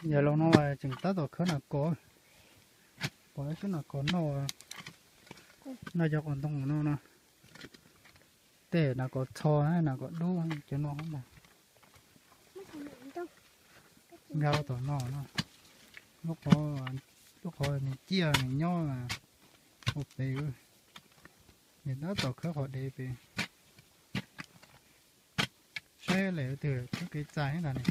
Yog los no tseem tab tom khawb nas kos, pom ib sab nas kos noj, noj cov qos ntoo no no. Tej nas kos txho, nas kos dub cov no ntag. Nkag tom no no, lub qhov, lub qhov nws ciaj nws nyob ua pem, nws tab tom khawb qhov dev pem. Saib lawm twg khawb kev txais ntag ne.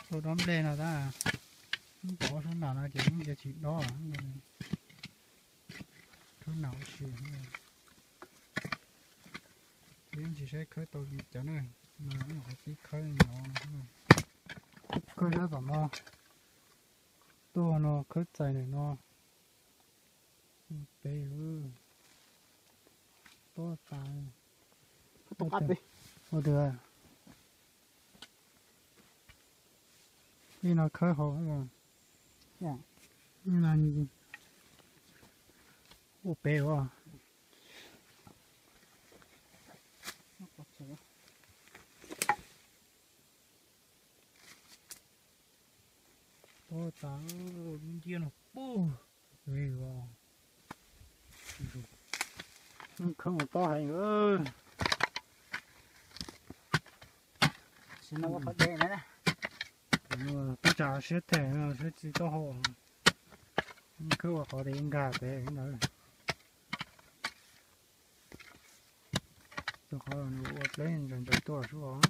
Tau dob nplej no tab, pom sab nram no ces yeej tsis dob, khawb nas ua si. Yeej tsis saib khawb tau li cas na, mas qhov pib khawb no, khawb sab tom no, tuaj no khawb txais ntawm no. Peb, tob tas. Ua twg, ib no khawb hauv, ib no ua pem as. Tob tas, lub nciab no puag pem os. Khawb mus tob heev. Tsis no ua qhov deb na. Tub tsa siab them, siab txi taub hau. Khawb ua qhov deb nkag pem ntawd. Tus qhov nws ua deb ntsaws ntsaws tuaj sub os.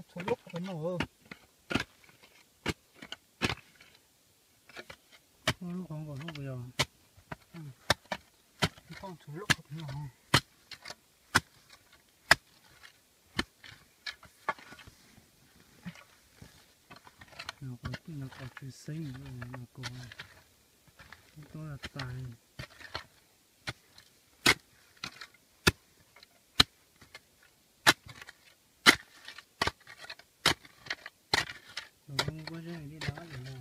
Txhua lub qhov no. Lub qhov nkaus lub puas yog? Txhua lub qhov no. Los qhov twg no qhov tsis xeeb no, los qhov tuaj tas. Los zoo kuj zeeg li dab lawm no.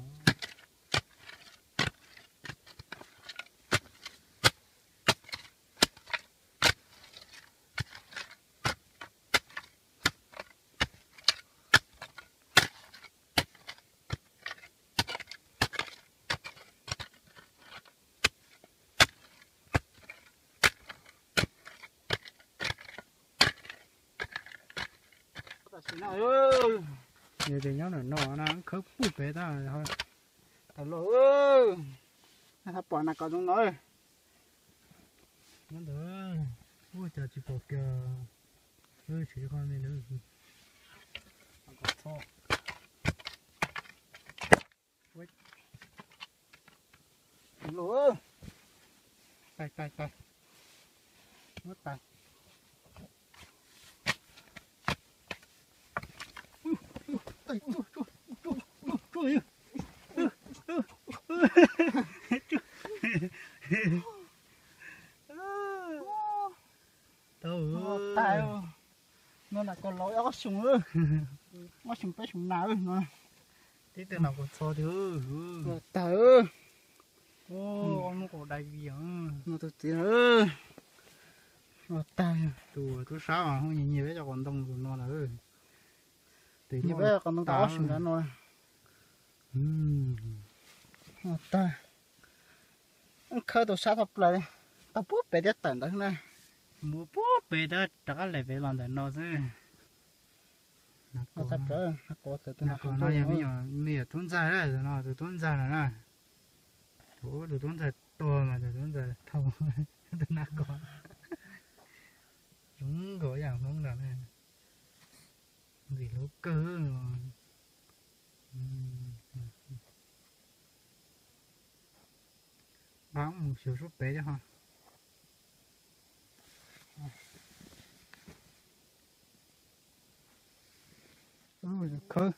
Yog tias nyob ntawm no na khawb puag pem tag. Tawm los, pom nas kos zoo no. Nyob ntawd, ua cas tsis pom kiag. Tsis qhov me ntawd. Los, tais tais tais, muab tais. Tau, tais. No nas kos laus ob xyoos, ob xyoos peb xyoos nas no. Tib tug nas kos txho tiag. Tag. Hnub qau dai vim no tus txiv na. Tag. Tus tub sab mas hu nyiam nyiam peb cov qos ntoo tus no lawm. Nyiam peb qos ntoo tau ob xyoos nrad no. Tag. Khawb tau sab tau plaws, tau puag pem thiab tawm ntawd na. Mus puag pem thiab rov qab lem pem los ntawm no xwb. Tus nas kos no yog me nyuam tub ntxawg na, tus no tus tub ntxawg no na. Tus tub ntxawg tuag mas tus tub ntxawg thau tus nas kos. Zoo nkaus yam Hmoob ntawd na. Ntxim hlub kawg. Nqa mus xyuas sub pem thiab ho. Khawb.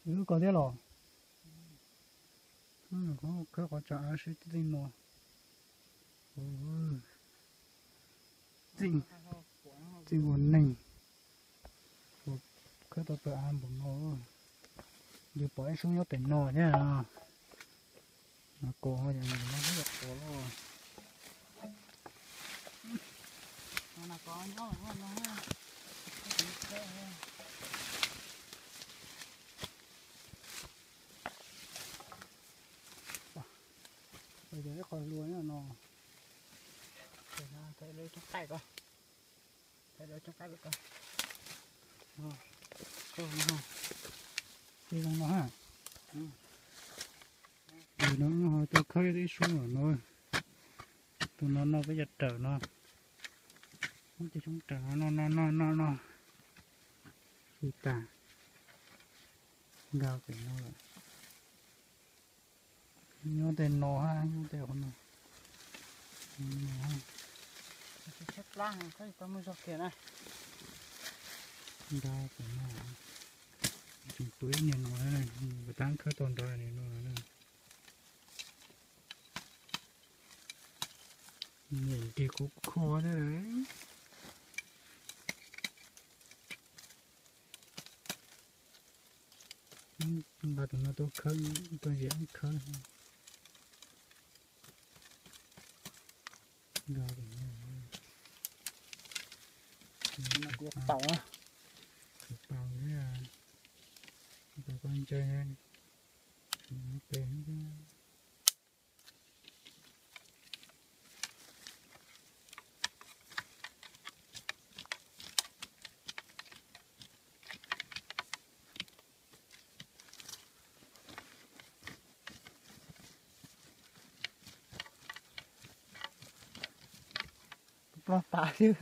Lub ko thiab los. Khawb qhov tso av sib tij no. Txij ua neeg. Khawb tau pawg av npaum no. Yus pom ib sub nyob pem no thiab. Mas kos yog nws muab hlub kom kos loj. Yog ib qho hlua no. Thaij lawv coob qaij ko. Thaij lawv coob qaij ko. Ib zoo no ha. Tus no ho tuaj khawb ib sub no. Tus no no peb cov rawm no. Muab cov xyoob rawm no no no no no. Xu tas. Nkag pem no lawm. Nyob tej no ha, nyob tej qhov no. Tsis tshab plab, khawb tau muaj zog kiag na. Nkag pem no. Tseem tuav ib niag no, tab khawb tau nrad no na. Niam nrig kuv kho thiab. Nqa tus no tuaj khawb, tuaj ziam khawb. Kuv paus, kuv paus thiab, kuv paus koj ntse. Ploj tas xwb.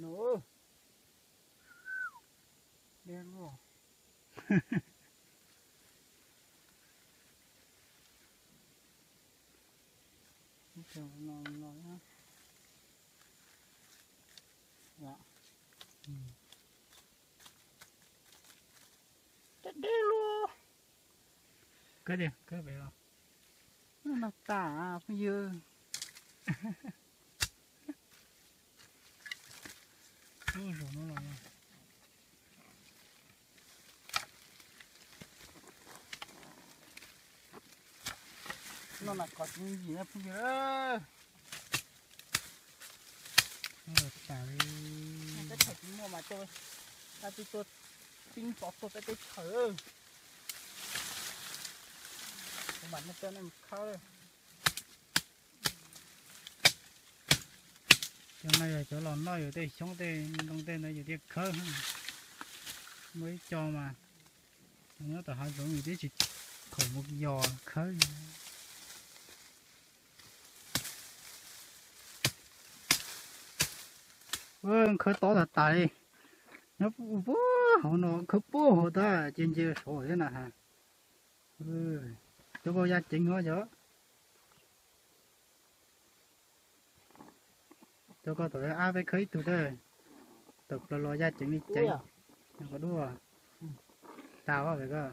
No. Deb luaj. Deb deb luaj. Kawg tiag, kawg pem los. No tas phooj ywg. Lub zaum no los. No mas kov tsis yim na phooj ywg. Teb chaws tsis muaj mas tua, tab twb tua tib pov tuaj peb teb chaws. Kuv mam muab coj nej mus khawb. Cov no yog cov los noj yus tej xyoob tej ntoo tej ntawd yus thiaj khawb. Muaj ib co mas nyob tom hav zoov yus twb tsis khoom mus yos khawb. Khawb tob tas tas li. Nyob puag hauv no khawb puag hauv tag ces nce saud thiab na ha. Cov ko yaj ceev no yog. Cov ko thaum ab peb khawb ib tug thiab, tawm plaws los yaj ceev li ceev. Qhov dub tas os ko.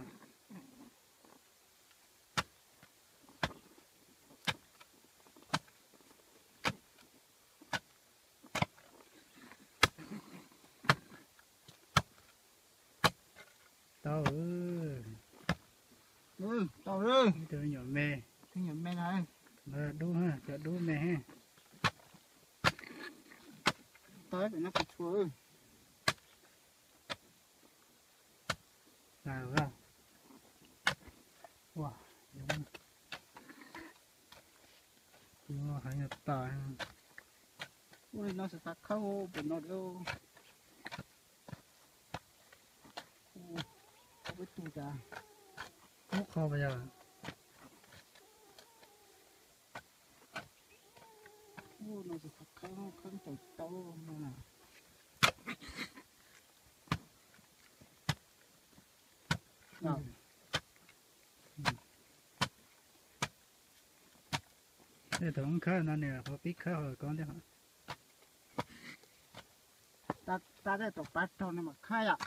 Tau. Tau. Ib tug me nyuam me. Dub, cov dub me. Tau, no kuv tshua. Ua, tus no heev tas. Ua li no xav tas khawb pem no. Ua, peb tus tas. Muab kho pas yog. Ua no xav khawb, khawb tau tau no. Tej thaum khawb no nws ho pib khawb hauv ko thiab. Tsa tej tom pab raug no mas khawb yom.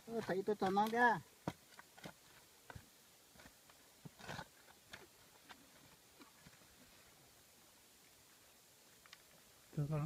Thaum ib tug txog no thiab. Tus ko